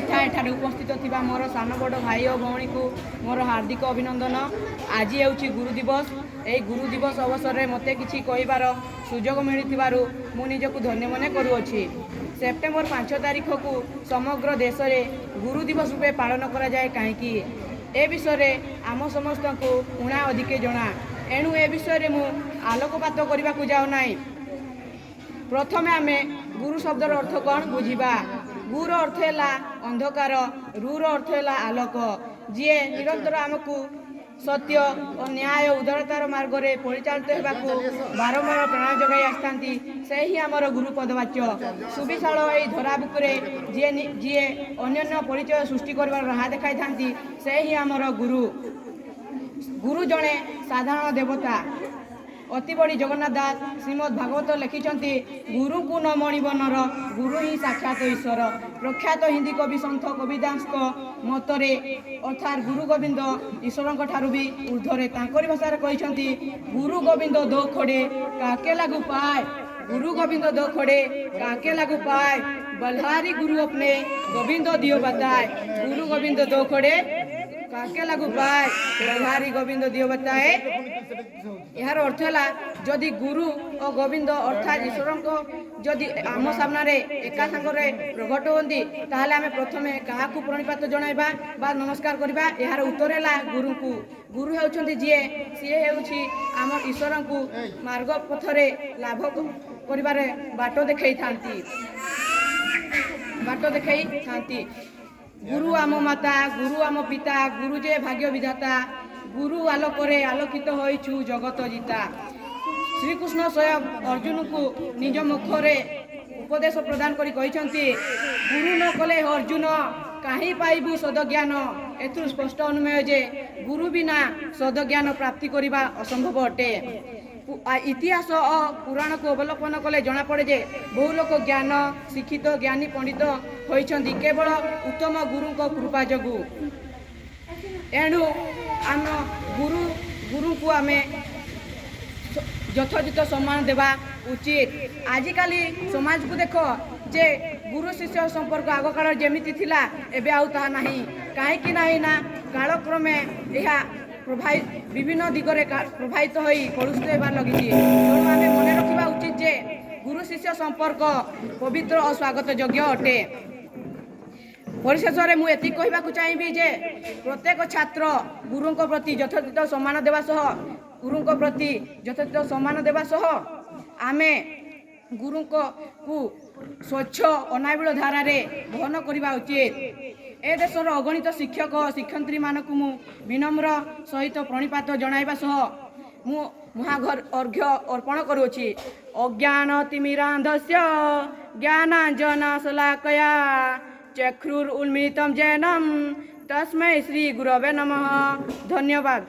ତଥା ଏଠାରେ ଉପସ୍ଥିତ ଥିବା ମୋର ସାନ ବଡ଼ ଭାଇ ଓ ଭଉଣୀକୁ ମୋର ହାର୍ଦ୍ଦିକ ଅଭିନନ୍ଦନ। ଆଜି ହେଉଛି ଗୁରୁ ଦିବସ। ଏହି ଗୁରୁ ଦିବସ ଅବସରରେ ମୋତେ କିଛି କହିବାର ସୁଯୋଗ ମିଳିଥିବାରୁ ମୁଁ ନିଜକୁ ଧନ୍ୟ ମନେ କରୁଅଛି। ସେପ୍ଟେମ୍ବର 5 ତାରିଖକୁ ସମଗ୍ର ଦେଶରେ ଗୁରୁ ଦିବସ ରୂପେ ପାଳନ କରାଯାଏ କାହିଁକି, ଏ ବିଷୟରେ ଆମ ସମସ୍ତଙ୍କୁ ଉଣା ଅଧିକେ ଜଣା। ଏଣୁ ଏ ବିଷୟରେ ମୁଁ ଆଲୋକପାତ କରିବାକୁ ଯାଉନାହିଁ। ପ୍ରଥମେ ଆମେ ଗୁରୁ ଶବ୍ଦର ଅର୍ଥ କ'ଣ ବୁଝିବା। ଗୁର ଅର୍ଥ ହେଲା ଅନ୍ଧକାର, ରୁର ଅର୍ଥ ହେଲା ଆଲୋକ। ଯିଏ ନିରନ୍ତର ଆମକୁ ସତ୍ୟ ଓ ନ୍ୟାୟ, ଉଦାରତାର ମାର୍ଗରେ ପରିଚାଳିତ ହେବାକୁ ବାରମ୍ବାର ପ୍ରେରଣା ଯୋଗାଇ ଆସିଥାନ୍ତି, ସେ ହିଁ ଆମର ଗୁରୁ ପଦବାଚ୍ୟ। ସୁବିଶାଳ ଏହି ଧରାବୁକରେ ଯିଏ ଅନ୍ୟାନ୍ୟ ପରିଚୟ ସୃଷ୍ଟି କରିବାର ରାହା ଦେଖାଇଥାନ୍ତି, ସେ ହିଁ ଆମର ଗୁରୁ। ଗୁରୁ ଜଣେ ସାଧାରଣ ଦେବତା। ଅତିବଡ଼ି ଜଗନ୍ନାଥ ଦାସ ଶ୍ରୀମଦ୍ ଭାଗବତ ଲେଖିଛନ୍ତି, "ଗୁରୁଙ୍କୁ ନ ମଣିବ ନର, ଗୁରୁ ହିଁ ସାକ୍ଷାତ ଈଶ୍ୱର।" ପ୍ରଖ୍ୟାତ ହିନ୍ଦୀ କବି ସନ୍ଥ କବୀର ଦାସଙ୍କ ମତରେ ଅର୍ଥାତ୍ ଗୁରୁ ଗୋବିନ୍ଦ ଈଶ୍ୱରଙ୍କ ଠାରୁ ବି ଉର୍ଦ୍ଧ୍ୱରେ। ତାଙ୍କରି ଭାଷାରେ କହିଛନ୍ତି, "गुरु गोबिंद दो खड़े काके लागू पाए, गुरु गोबिंद दो खड़े काके लागू पाए, बलहारी गुरु अपने गोविंद दियो बताए। गुरु गोविंद दो खड़े काके लागू पाए, बलहारी गोविंद दियो बताए।" ଏହାର ଅର୍ଥ ହେଲା, ଯଦି ଗୁରୁ ଓ ଗୋବିନ୍ଦ ଅର୍ଥାତ୍ ଈଶ୍ୱରଙ୍କ ଯଦି ଆମ ସାମ୍ନାରେ ଏକା ସାଙ୍ଗରେ ପ୍ରକଟ ହୁଅନ୍ତି, ତାହେଲେ ଆମେ ପ୍ରଥମେ କାହାକୁ ପ୍ରଣିପାତ ଜଣାଇବା ବା ନମସ୍କାର କରିବା? ଏହାର ଉତ୍ତର ହେଲା ଗୁରୁଙ୍କୁ। ଗୁରୁ ହେଉଛନ୍ତି ଯିଏ, ସିଏ ହେଉଛି ଆମ ଈଶ୍ୱରଙ୍କୁ ମାର୍ଗ ପଥରେ ଲାଭ କରିବାରେ ବାଟ ଦେଖେଇଥାନ୍ତି। ଗୁରୁ ଆମ ମାତା, ଗୁରୁ ଆମ ପିତା, ଗୁରୁ ଯେ ଭାଗ୍ୟ ବିଧାତା, ଗୁରୁ ଆଲୋକରେ ଆଲୋକିତ ହୋଇଛୁ ଜଗତ ଜିତା। ଶ୍ରୀକୃଷ୍ଣ ସ୍ୱୟଂ ଅର୍ଜୁନଙ୍କୁ ନିଜ ମୁଖରେ ଉପଦେଶ ପ୍ରଦାନ କରି କହିଛନ୍ତି, "ଗୁରୁ ନ କଲେ ଅର୍ଜୁନ କାହିଁ ପାଇବୁ ସଦଜ୍ଞାନ।" ଏଥିରୁ ସ୍ପଷ୍ଟ ଅନୁମେୟ ଯେ ଗୁରୁ ବିନା ସଦଜ୍ଞାନ ପ୍ରାପ୍ତି କରିବା ଅସମ୍ଭବ ଅଟେ। ଇତିହାସ ଓ ପୁରାଣକୁ ଅବଲୋକନ କଲେ ଜଣାପଡ଼େ ଯେ ବହୁ ଲୋକ ଜ୍ଞାନ ଶିକ୍ଷିତ, ଜ୍ଞାନୀ, ପଣ୍ଡିତ ହୋଇଛନ୍ତି କେବଳ ଉତ୍ତମ ଗୁରୁଙ୍କ କୃପା ଯୋଗୁଁ। ଏଣୁ ଆମ ଗୁରୁଙ୍କୁ ଆମେ ଯଥୋଚିତ ସମ୍ମାନ ଦେବା ଉଚିତ। ଆଜିକାଲି ସମାଜକୁ ଦେଖ ଯେ ଗୁରୁ ଶିଷ୍ୟ ସମ୍ପର୍କ ଆଗ କାଳରେ ଯେମିତି ଥିଲା, ଏବେ ଆଉ ତାହା ନାହିଁ। କାହିଁକି ନାହିଁ ନା କାଳକ୍ରମେ ଏହା ବିଭିନ୍ନ ଦିଗରେ ପ୍ରବାହିତ ହୋଇ କଳୁଷିତ ହେବାରେ ଲାଗିଛି। ତେଣୁ ଆମେ ମନେ ରଖିବା ଉଚିତ ଯେ ଗୁରୁ ଶିଷ୍ୟ ସମ୍ପର୍କ ପବିତ୍ର ଓ ସ୍ୱାଗତ ଯୋଗ୍ୟ ଅଟେ। ପରିଶେଷରେ ମୁଁ ଏତିକି କହିବାକୁ ଚାହିଁବି ଯେ ପ୍ରତ୍ୟେକ ଛାତ୍ର ଗୁରୁଙ୍କ ପ୍ରତି ଯଥୋଚିତ ସମ୍ମାନ ଦେବା ସହ ଆମେ ଗୁରୁଙ୍କୁ ସ୍ୱଚ୍ଛ ଅନାବିଳ ଧାରାରେ ବହନ କରିବା ଉଚିତ। ଏ ଦେଶର ଅଗଣିତ ଶିକ୍ଷକ ଶିକ୍ଷୟିତ୍ରୀମାନଙ୍କୁ ମୁଁ ବିନମ୍ର ସହିତ ପ୍ରଣିପାତ ଜଣାଇବା ସହ ମୁଁ ମହାଘର ଅର୍ଘ୍ୟ ଅର୍ପଣ କରୁଅଛି। ଅଜ୍ଞାନ ତିମିରାନ୍ଧସ୍ୟ ଜ୍ଞାନାଞ୍ଜନ ଶଲାକୟା ଚକ୍ଷୁର୍ ଉନ୍ମୀଳିତಂ ଯେନ ତସ୍ମୈ ଶ୍ରୀ ଗୁରବେ ନମଃ। ଧନ୍ୟବାଦ।